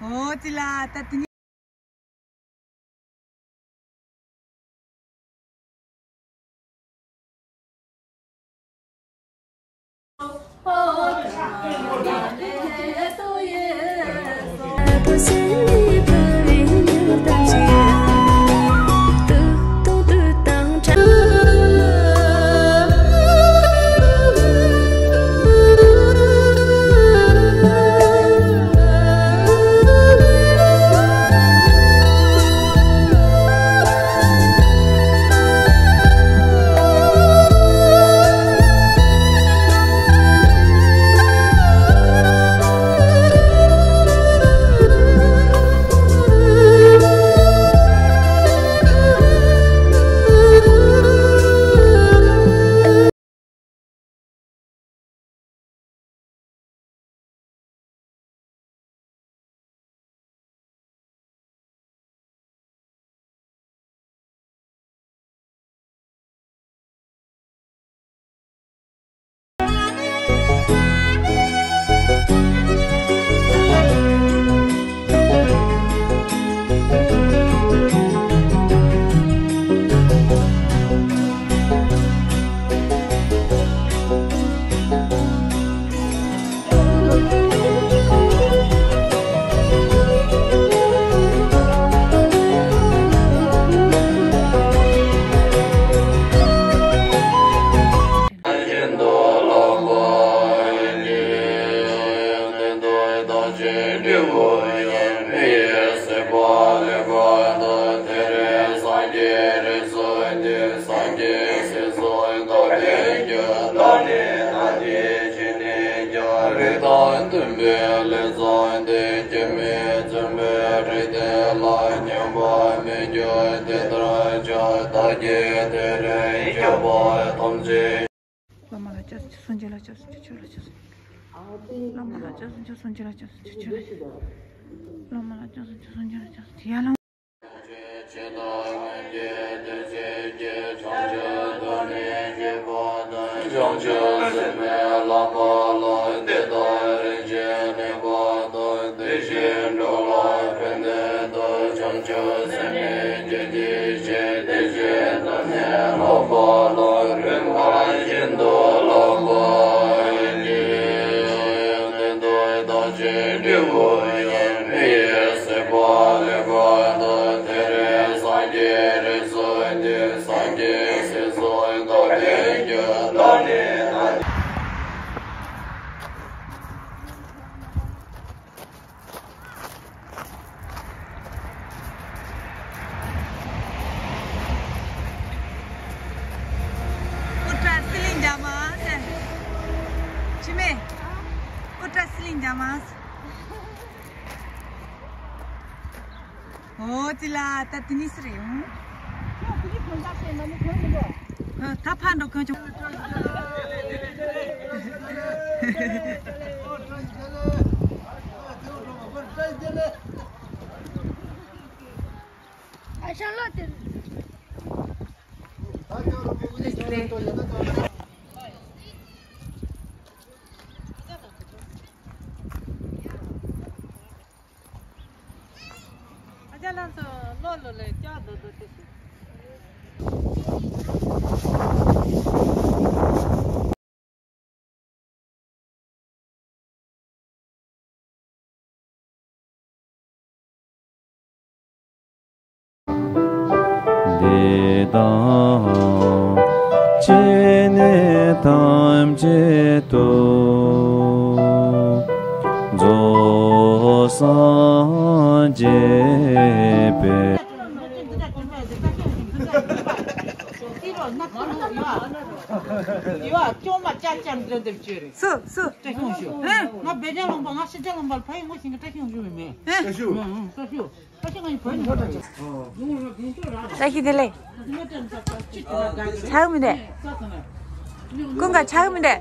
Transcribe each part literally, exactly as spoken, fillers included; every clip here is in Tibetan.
ཨོ་ཙི་ལ་ད་དེ་ནི། བླ་མ་ལ་སྐྱབས་སུ་མཆི། སངས་རྒྱས་ལ་སྐྱབས་སུ་མཆི། ཆོས་ལ་སྐྱབས་སུ་མཆི། བླ་མ་ལ་སྐྱབས་སུ་མཆི། སངས་རྒྱས་ལ་སྐྱབས་སུ་མཆི། ཆོས་ལ་སྐྱབས་སུ་མཆི། བླ་མ་ལ་སྐྱབས་སུ་མཆི། སངས་རྒྱས་ལ་སྐྱབས་སུ་མཆི། ཡར་ལངས། སྐུ་དྲག་སི་ལིང་རྒྱ་མ་ཟེར། ཅི་མེད། སྐུ་དྲག་སི་ལིང་རྒྱ་མ་ཟེར། ཨོ་ཙི་ལ་ད་དེ་ནི་སུ་རེད་ཡོང་། ད་ཕར་འགྲོ་གོན་ཆོག་ཨ་ཤ་ལོ་དེ། ཨ་ཅག་ལགས་སོ། ལོ་ལོ་ལས་ཀྱག་རྡོ་རྡོ་དེ་ཞིག་འདི་དང་བཅས་ནས་ཐམས་ཅད་དུ་རྫོགས་སངས་རྒྱས་པའི། སུ་སུ། ང་བེ་ཇ་ལོང་པ་ང་ཤི་ཇ་ལོང་པ་ཕ་ཡི་ངོ་ཤིང་གི་བཀྲ་ཤིས་ཡོང་ཞུ་མེད་མེད། བཀྲ་ཤིས། བཀྲ་ཤིས་ང་ཡི་བོད་ནི་ངོ་ད་ཅི། བཀྲ་ཤིས་བདེ་ལེགས། ཆག་མི་འདུག་ཀུན་དགའ་ཆག་མི་འདུག་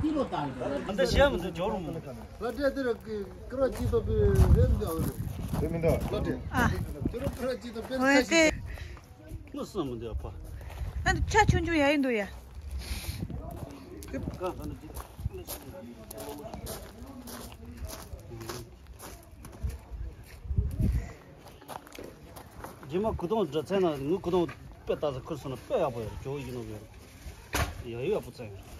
ཨ་འདི་བཤད་མི་འདུག་ཇོ་རུ་མོ། ལ་འདྲེ་དེ་ར་ཀི་ཀི་ར་ཅི་ཏོ་པི་རེད་འདུག་རེད་མི་འདུག་ལ་འདྲེ། ཨ། དེ་ར་ཀི་ར་ཅི་ཏོ་པི་ཨོ་ཡ་དེ། མི་སུ་མི་འདུག་ཨ་ཕ། ཨ་འདི་ཆ་ཆུང་ཆུང་ཡ་ཡིན་འདུག་ཡ། རྗེས་མ་གུ་དོང་འདྲ་ཚན་ན་ངུ་གུ་དོང་དཔེ་ལྟ་ས་ཁུར་སོང་ན་དཔེ་ཡག་པོ་ཡོད་ཇོ་ཡིན་ནོ་ཡོད། ཡ་ཡོད་ཡག་པོ་ཚན་ཡོད།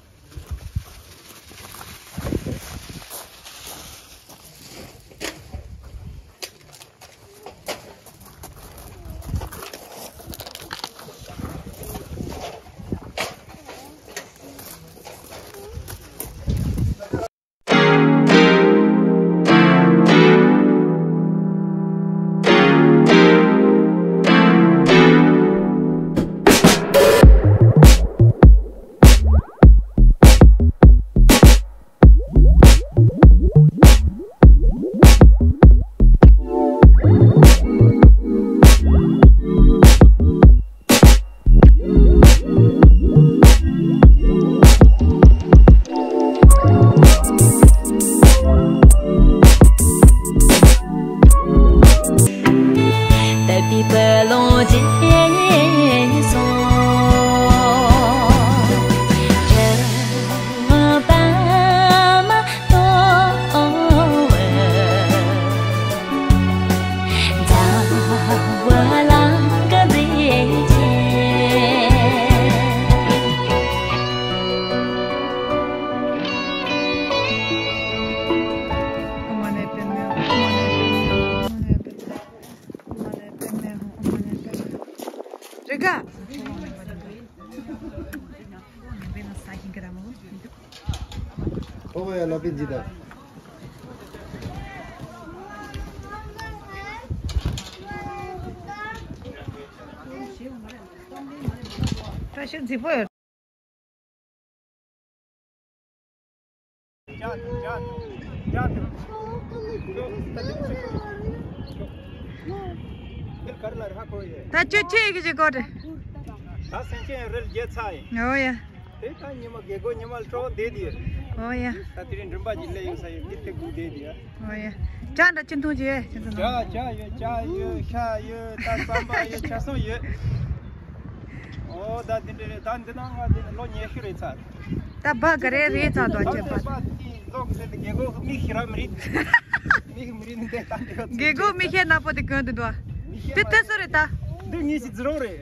རེ་ག་ཨོ་ཡ་ལ་པི་ཇི་ད། བཀྲ་ཤིས་རྫིག་པོ་ཡོད། ད་ཁྱོད་ཁྱེད་ཀྱི་ཅི་གོ་རེད། ད་སེམས་ཅན་རིལ་རྒྱལ་ཚ་ཡིན། ཨོ་ཡ། དེ་ད་ཉི་མ་རྒད་པོ་ཉི་མ་ལ་སྤྲོ་བ་བསྡད་དེ་ཡོད། ཨོ་ཡ། ད་དེ་རིང་མགྲིན་པ་ཅིག་སླེབས་ཡོང་ས་ཡོད་འདི་ཐེག་གུ་བསྡད་དེ་ཡོད། ཨོ་ཡ། ཇ་འདྲ་ཅི་འཐུང་ཅི་ཡོད་ཅི་འཐུང་། ཇ་ཇ་ཡོད་ཇ་ཡོད་ཤ་ཡོད་ད་རྩམ་པ་ཡོད་ཆ་སོང་ཡོད། ཨོ་ད་དེ་འདྲ་རེད། ད་འདི་ནང་ང་དེ་ལོ་ཉི་ཤུ་རེད་ཚར། ད་བ་ག་རེ་རེད་ཚར་དོ་ཁྱོད་པ། ད་དེ་ལོ་ག་རེ་དེ་རྒད་པོ་མིག་ཤི་ར་མི་རིག་མིག་མི་རིག་ནི་འདི་ད་འདི་རྒད་པོ་མིག་ཤེལ་ནག་པོ་དེ་གོན་དུ་འདུག་དེ་དེ་སུ་རེད་ད། འདི་ངེད་ཀྱི་ཛི་རོ་རེད།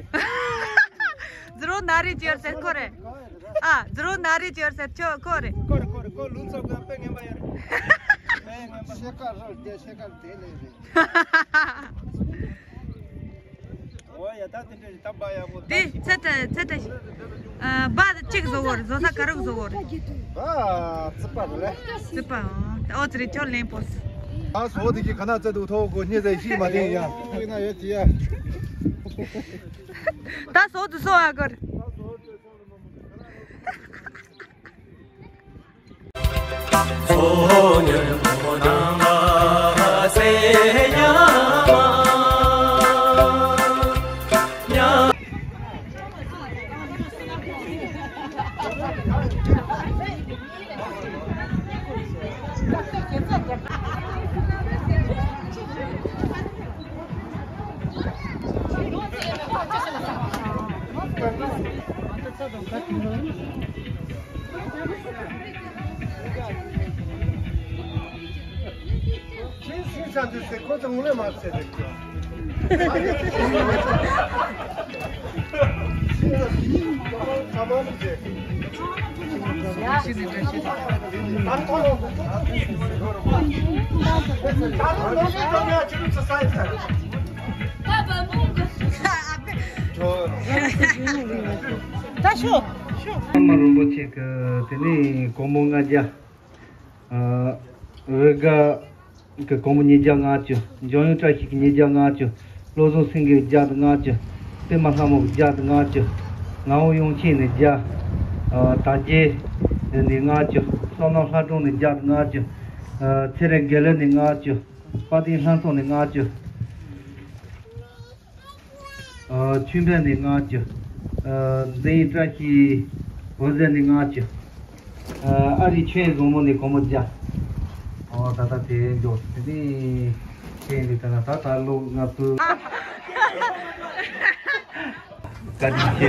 ཛི་རོ་ན་རེ་ཅི་ཡོད་ཟེར་ཁོ་རེད། ཨ་ཛི་རོ་ན་རེ་ཅི་ཡོད་ཟེར་ཁྱོད་ཁོ་རེད། ཁོ་རེད་ཁོ་རེད་ཁོ་ལུང་ཚོ་ག་དཔེ་ངན་པ་ཡོད་རེད། དཔེ་ངན་པ་ཤེལ་དཀར་རོ་རྒྱ་ཤེལ་དཀར་དེ་ལས་རེད། ཨོ་ཡ་ད་དེ་འདྲ་ཞིག་ད་བ་ཡག་པོ་དེ་ད་ཚེ་ད་ཚེ་ད་ཞིག་ཨ་བ་གཅིག་བཟོ་བོར་བཟོ་ས་ག་རུ་བཟོ་བོར། བ་རྩི་པ་རེད་ལེ། རྩི་པ་ཨོ་ཨོ་ཙི་རེ་ཅོ་ལེན་པོ། ཨ་བཟོ་དེ་གི་ཁ་ན་ཚ་དུ་ཐོག་གོ་ཉེ་ཚ་ཤི་མ་དེ་ཡ། ཡིན་ན་ཡོད་དེ་ཡ། ད་བཟོ་དུ་བཟོ་ཨ་གོར། ད་ཤོག་ཤོག་མ་རིན་པོ་ཆེ་གི་དེ་ནས་སྒོར་མོ་ལྔ་བརྒྱ། ཨ་རི་དགའ་གི་སྒོར་མོ་ཉིས་བརྒྱ་ལྔ་བཅུ། འཇམ་དབྱངས་བཀྲ་ཤིས་ཀྱི་ཉིས་བརྒྱ་ལྔ་བཅུ། བློ་བཟང་སེང་གེ་བརྒྱ་དང་ལྔ་བཅུ། པད་མ་ལྷ་མོ་བརྒྱ་དང་ལྔ་བཅུ། ངག་དབང་དབྱངས་ཅན་ནས་བརྒྱ། ཨ་དར་རྒྱས་ནས་ལྔ་བཅུ། བསོད་ནམས་ལྷ་སྒྲོན་ནས་བརྒྱ་དང་ལྔ་བཅུ། ཨ་ཚེ་རིང་དགེ་ལེགས་ནས་ལྔ་བཅུ། དཔལ་ལྡན་ལྷ་མཚོ་ནས་ལྔ་བཅུ། ཨ་ཆོས་འཕེལ་ནས་ལྔ་བཅུ། ཨ་འཛིན་ཡིག་བཀྲ་ཤིས་འོད་ཟེར་ནས་ལྔ་བཅུ། ཨ་རི་ཆོས་བཟང་མོ་ནས་སྒོར་མོ་བརྒྱ། ཨོ་ད་ལྟ་དེ་མགྱོགས་སུ་དེ་ནས་ཆོས་འདི་ལྟ་ན་ད་ད་ལོ་ང་ཚོ། བཀའ་དྲིན་ཆེ་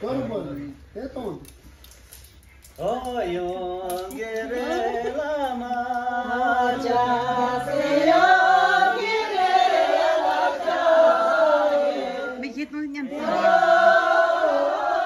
ཐུབ་པ་ལ། དེ་གོ་བ་ལ་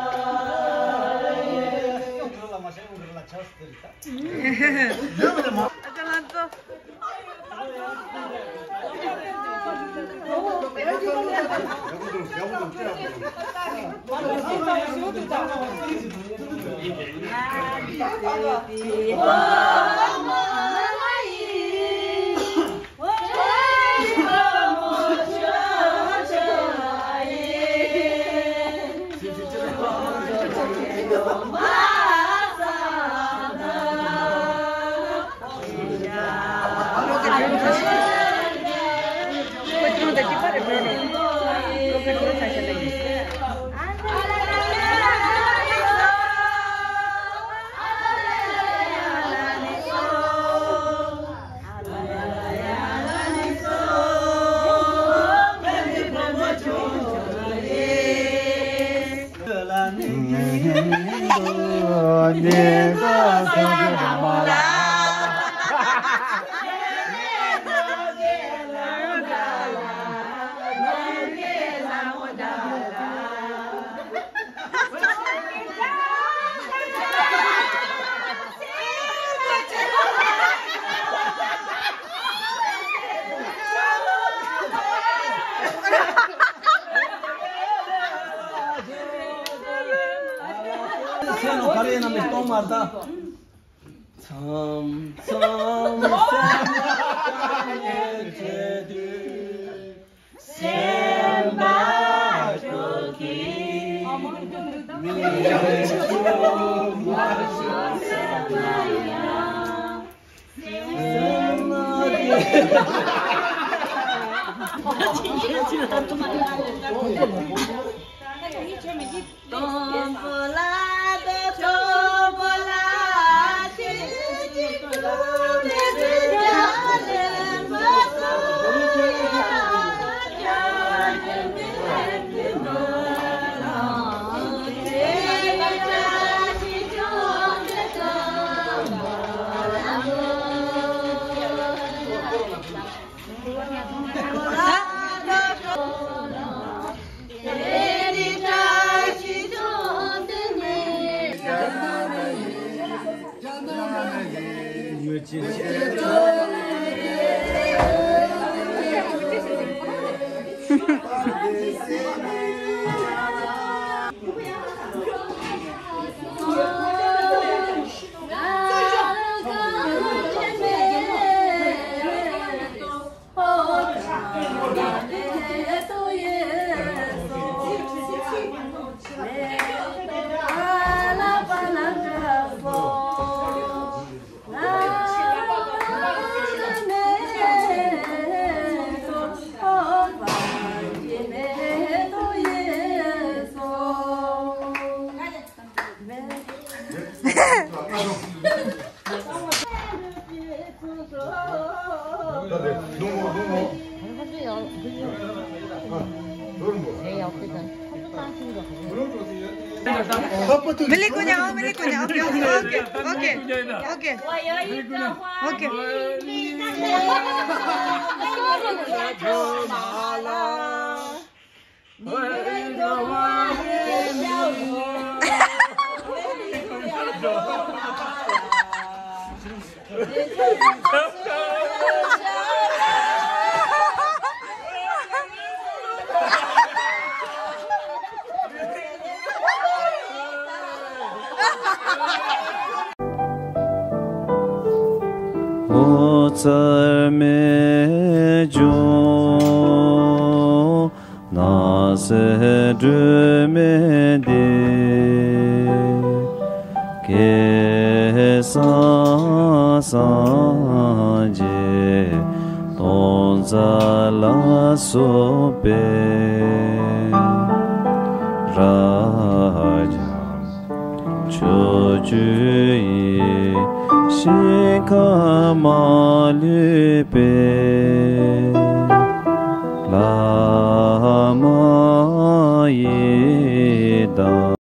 ཞིག་རེད། མཚན་ནོ་ག་རེ་ཡིན་ན་མི་གཏོང་མ་ད། མཚམས་མཚམས་སེམས་ནས་བྱེད་དུས། སེམས་པ་སྐྱོ་གི་མི་ Milik punya, oh, milik punya. Oke, oke, oke, oke, oke. Oke. ཨོ་ཚར་མེད་ཇོ། ན་ཟེར་སྒྲོན་མེ་འདི། གེ་སར་སངས་རྒྱས་སྟོང་རྩ་ལ་སོགས་པའི་རབ་འབྱམས་ཕྱོགས་བཅུ་ཡི་ཞིང་ཁམས་མ་ལུས་པའི་བླ་མ་ཡི་དམ།